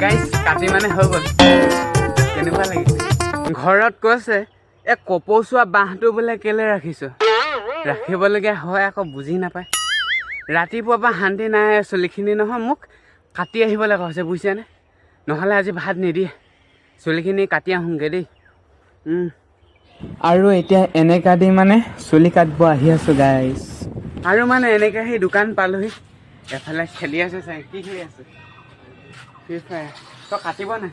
Guys, কাটি মানে হৈ গ'ল। কেনেকুৱা লাগিছে? ঘৰত কৈছে, এই কপৌচোৱা বাঁহটো বোলে কেলৈ ৰাখিছ? ৰাখিবলগীয়া হয় আকৌ, বুজি নাপায়। ৰাতিপুৱাৰ পৰা শান্তি নাই। চুলিখিনি নহয়, মোক কাটি আহিবলৈ কৈছে, বুজিছেনে? নহ'লে আজি ভাত নিদিয়ে। চুলিখিনি কাটি আহোঁগৈ দেই। আৰু এতিয়া এনেকা দি মানে চুলি কাটিব আহি আছোঁ গাইজ। আৰু মানে এনেকৈ সেই দোকান পালোহি। এফালে খেলি আছে চাই। কি খেলি আছে? Free fire. তই কাটিব নাই?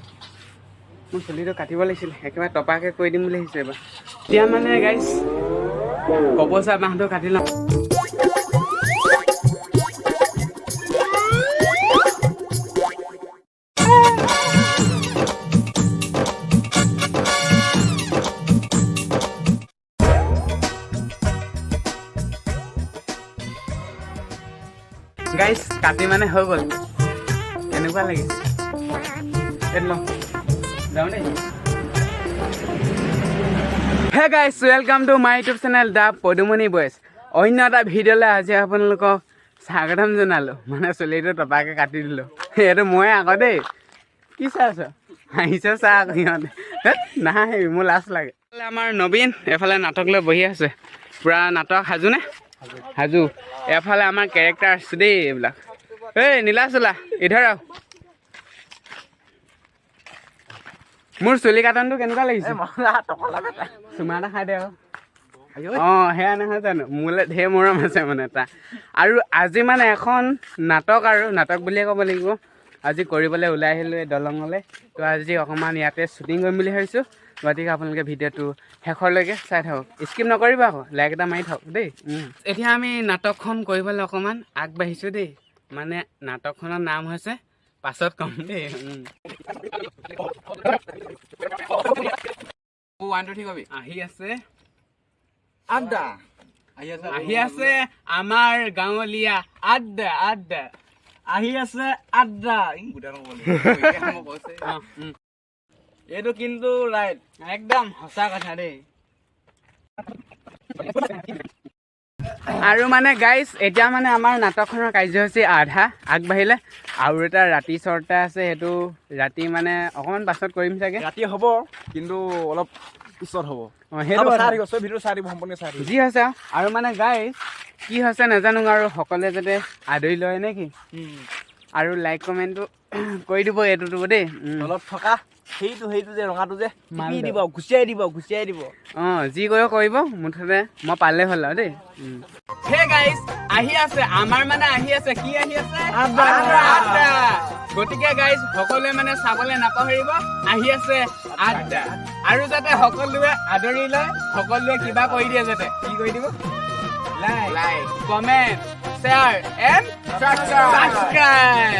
মোৰ চুলিটো কাটিব লাগিছিলে, একেবাৰে টপাকে কৰি দিম বুলি ভাবিছোঁ এবাৰ। এতিয়া মানে গাইজ, কপচা বাঁহটো কাটি লওঁ। গাইজ, কাটি মানে হৈ গ'ল। কেনেকুৱা লাগিছে? এইটো লওঁ, যাওঁ দেই। Hey guys, welcome to my YouTube channel, The Padumoni Boys. অন্য এটা ভিডিঅ'লৈ আজি আপোনালোকক স্বাগতম জনালোঁ। মানে চুলিটো টপাকে কাটি দিলোঁ। এইটো ময়ে আকৌ দেই। কি চাই আছ? হাঁহিছে চা আকৌ সিহঁতে। হেত, নাহাঁহিবি, মোৰ লাজ লাগে। এইফালে আমাৰ নবীন এফালে নাটক লৈ বহি আছে। পূৰা নাটক সাজু নে সাজু? এফালে আমাৰ কেৰেক্টাৰ আছে দেই এইবিলাক। এই নীলা চোলা, इधर আও। মোৰ চুলি কাটনটো কেনেকুৱা লাগিছে? চুমা এটা খাই দে আৰু। অঁ, সেয়া নহয় জানো? মোলৈ ঢেৰ মৰম আছে মানে তাৰ। আৰু আজি মানে এখন নাটক, আৰু নাটক বুলিয়ে ক'ব লাগিব, আজি কৰিবলৈ ওলাই আহিলোঁ এই দলঙলৈ। তো আজি অকণমান ইয়াতে শ্বুটিং কৰিম বুলি ভাবিছোঁ। গতিকে আপোনালোকে ভিডিঅ'টো শেষলৈকে চাই থাকক, স্কিপ নকৰিব আকৌ, লাইক এটা মাৰি থাকক দেই। এতিয়া আমি নাটকখন কৰিবলৈ অকণমান আগবাঢ়িছোঁ দেই। মানে নাটকখনৰ নাম হৈছে, পাছত ক'ম দেই। ওৱান টু থ্ৰী কবি। আহি আছে। আড্ডা আহি আছে। আহি আছে আমাৰ গাঁৱলীয়া আড্ডা, আড্ডা। আহি আছে আড্ডা। ই গোটেই নক'ব লাগিব। মই কৈছে। অঁ। এইটো কিন্তু ৰাইট। একদম সঁচা কথা দেই। আৰু মানে গাইজ, এতিয়া মানে আমাৰ নাটকখনৰ কাৰ্যসূচী আধা আগবাঢ়িলে। আৰু এটা ৰাতি চৰ্চা আছে, সেইটো ৰাতি মানে অকণমান পাছত কৰিম চাগে। ৰাতি হ'ব, কিন্তু অলপ পিছত হ'ব। অঁ, সেইটো চাব, কথা। চাই থাকিব, চব ভিডিঅ' চাই দিব, সম্পূৰ্ণ চাই থাকিব। যি হৈছে আৰু। আৰু মানে গাইজ, কি হৈছে নাজানো, আৰু সকলোৱে যাতে আদৰি লয় নে কি। আৰু লাইক কমেণ্টটো কৰি দিব এইটোতো দেই। তলত থকা সেইটো যে ৰঙাটো যে মাল টিপি দে। দিব, ঘুচিয়াই দিব, ঘুচিয়াই দিব। অঁ, যি কৰিব কৰিব, মুঠতে মই পালে হ'ল আৰু দেই। হে গাইজ, আহি আছে আমাৰ, মানে আহি আছে, কি আহি আছে? আড্ডা। আড্ডা। গতিকে গাইজ, সকলোৱে মানে চাবলৈ নাপাহৰিব, আহি আছে আড্ডা। আৰু যাতে সকলোৱে আদৰি লয়, সকলোৱে কিবা কৰি দিয়ে যাতে। কি কৰি দিব? Like, comment, share and subscribe.